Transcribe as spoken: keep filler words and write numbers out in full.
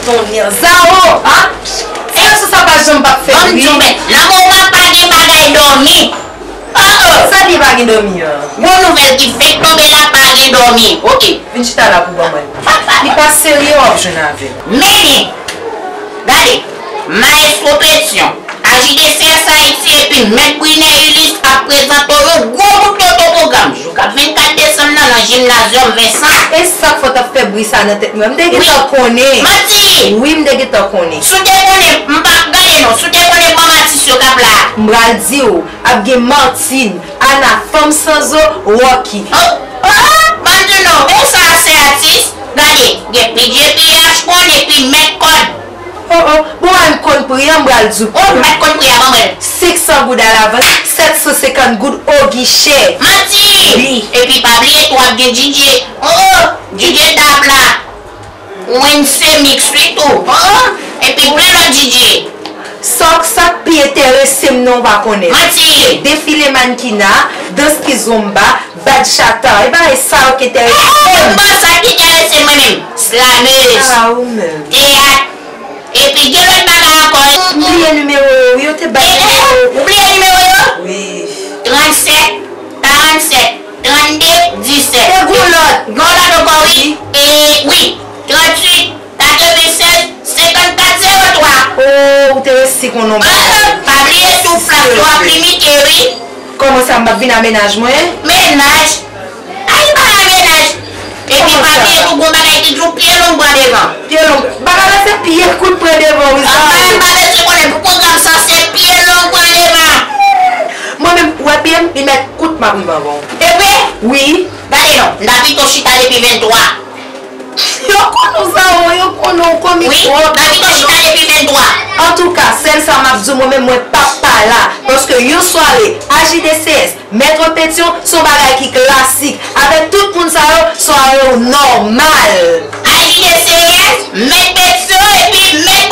Tonnè, Zao! Ah! Sitiyasyon sa pa janm p ap fè ri. Ban m di w, men, nan moman pa gen bagay dòmi. Oh, oh! Sa ki pa gen dòmi an? Gwo nouvèl ki fèk tonbe la, pa gen dòmi. Oke. Vin chita la pou ban mwen. Li pa serye w ap jwenn avè m. Men, gade, Maestro Petion, A J D C S Ayiti epi Mèt Briney Ulysse ap prezante w yon gwo bout toto pwogram jou k ap vennkat desanm nan, nan Gymnasium Vincent. E sa k fè w t ap fè bri sa nan tèt mwen? M te gentan konnen. Manti! Wi, m te gentan konnen. Si w te konnen, m p ap gade non. Si w te konnen banm atis yo k ap la. M pral di w, ap gen Martine, Ana, Fanm Sanzo, Rocky. Oh, oh, ban m di w non, e sa se atis? Gade, gen P J P H konn epi Mèt Kòd. Oh, oh, bon, an konn pri an, m pral di w. Oh, m pa t konn pri a, ban mwen l. Senk san goud alavans, sèt san senkant goud o gichè. Manti! Wi. Epi pa bliye tou, ap gen D J. Oh, oh, D J dab la. Wense Mix wi tou. Oh, oh, epi plen lòt D J. Sa, sa k pi enterese m non, w pa konnen. Manti! Defile mannkina, dans kizomba, bachata, e bagay sa yo k enterese m. Oh, oh, sa k enterese mwen menm. Slamez. Ah, ou menm. Teyat. Epi gen lòt bagay ankò. M bliye nimewo yo, wi, yo te bay nimewo. Eh, eh, ou bliye nimewo yo? Wi. Trannsèt, karannsèt, trannde, disèt. E gon lòt? Gon lòt ankò, wi. Wi. E, wi. Tranntuit, katrevennsèz, senkannkat, zewo twa. Oh, ou te resi kon non. Ah, pa bliye tou, plas yo ap limite, wi. Kòman sa, m p ap vin a mennaj mwen? Mennaj? Ay, pa nan mennaj. Epi pa bliye tou, gon bagay ki di w pye long pran devan. Pye long. Bagay la se pye kout pran devan, wi, sa. Anfen, m pa bezwen konnen pou pwogram sa, se pye long pran devan. Mwen menm, ou wè pye m, li mèt kout m ap rive anvan w. E vre? Wi. Gade non, m ta pito chita depi venntwa. Yo konnen w, Zao, yo konnen w komik twòp. Wi, m ta pito chita depi venntwa. Antouka, sèl sa m ap di w, mwen menm, mwen p ap pa la. Paske yon sware A J D C S, Mèt Petyon, se yon bagay ki klasik. Avèk tout moun sa yo, sware w nòmal. A J D C S, Mèt Petyon epi Mèt